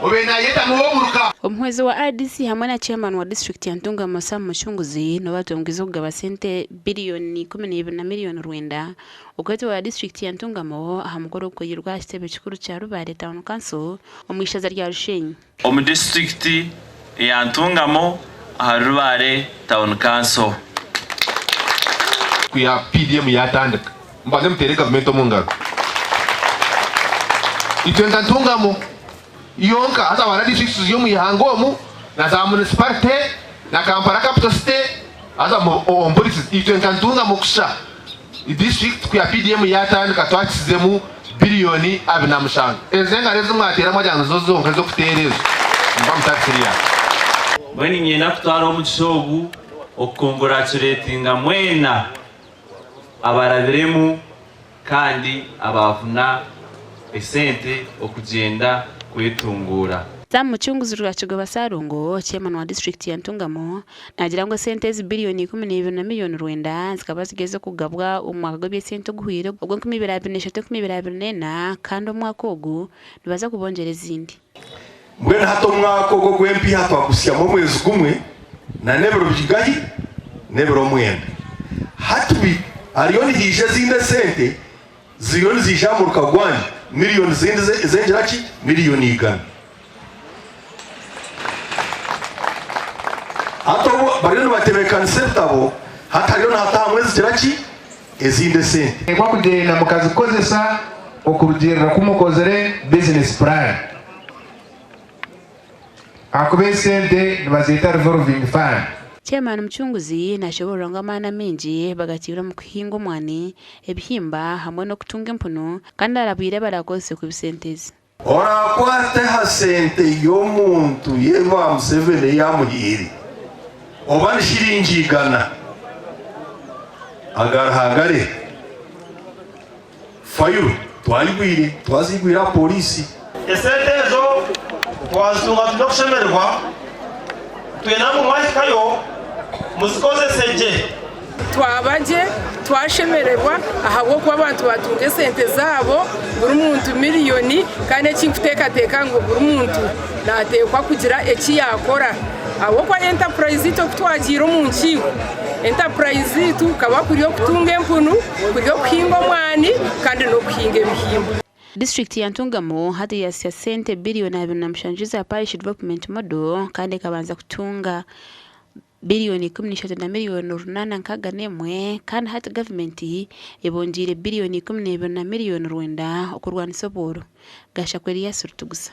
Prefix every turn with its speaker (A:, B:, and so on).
A: Obaire naayeta n'ow'omuruka.
B: Omuhwezi wa RDC hamwe na Chairman wa disiturikiti ya Ntungamo Sam Mucunguzi nibo batongwize okugaba sente biriyoni 12 na miriyoni rwenda okwetoorora disiturikiti ya Ntungamo aha mukoro ogukoreirwe aha kitebe kikuru kya Rubare Town Council omu ishaza rya Rushenyi.
C: Omu disiturikiti eya Ntungamo ahari Rubare Town Council.
A: Ku ya PDM yatandika mubanze muteere gavumenti omu ngaro. Itwe nka Ntungamo yonka haza hariho districts ziri omu ihanga omu na za municipality na Kampala capital city haza ompurikize itwe nka Ntungamo kusha district ku ya PDM yatandika twakisizemu biriyoni 27. Ezo engaro ezi mwateera mwagira ngu nizo zonka ez'okuteera ezo nimuba mutari serious.
C: Mbwenu niinyenda kutwara omugisha ogu okukonguraturetinga mwena abarabiremu kandi abaafuna esente okugyenda kwetunguura.
B: Sam Mucunguzi Rwakigoba Ssalongo, Chairman wa disiturikiti ya Ntungamo, naagira ngu esente ezi biriyoni 12 na miriyoni rwenda zikaba ziri ez'okugabwa omu mwaka gw'eby'esente oguhweire ogw'enkumi ibiri abiri n'eshatu enkumi ibiri abiri n'ena kandi omwaka ogu nibaza kubongyera ezindi.
D: Mbwenu hati omwaka ogu ogw'empiiha twaguhitsyamu omwezi gumwe na n'ebiro bigahi? N'ebiro mwenda. Hati hariyo nihaija ezindi esente ziriyo niziija aha muruka gwanyu miriyoni zindi ez'engira ki? Miriyoni igana. Hati obu bariyo nibatebeekanisa ebitabo, hati hariyo nihatahamu ezigira ki? Ezindi esente.
E: Muteekwa kugyenda mukazikozesa okurugiirira ku mukozire business plan ahakuba esente nibazeeta revolving fund.
B: Chairman Mucunguzi nashoborora ngu amaani amaingi bagatiire omu kuhinga omwani, ebihimba hamwe n'okutunga empunu kandi arabwire abarakozese kubi sente ezi.
D: Oraakwate aha sente y'omuntu y'eba Museveni ei amuhaire oba ni shiringi igana, aga Ruhanga areebe. Fayiro twayigwire, twazigwire aha pooriisi.
F: Esente ezo twazitunga twine okushemererwa, twenda ngu mwahikayo muzikozese gye.
G: Twaba gye, twashemererwa ahabw'okuba abantu baatunga esente zaabo, buri muntu miriyoni kandi eki nkuteekateeka ngu buri muntu naateekwa kugira eki yaakora ahabw'okuba entapurayizi itwe ku twagiire omu nkiiko, entapurayizi itwe kukaba kuri okutunga empunu, kuri okuhinga omwani kandi n'okuhinga ebihimba.
B: Disiturikiti ya Ntungamo hati yasya sente biriyoni 27 eza Parish Development Model kandi ekabanza kutunga Biriyoni 13 na miriyoni 861 kandi hati gavumenti ebongyeire biriyoni 12 na miriyoni 9 okurwanisa obworo, Gashakwa Elias Rutugusa.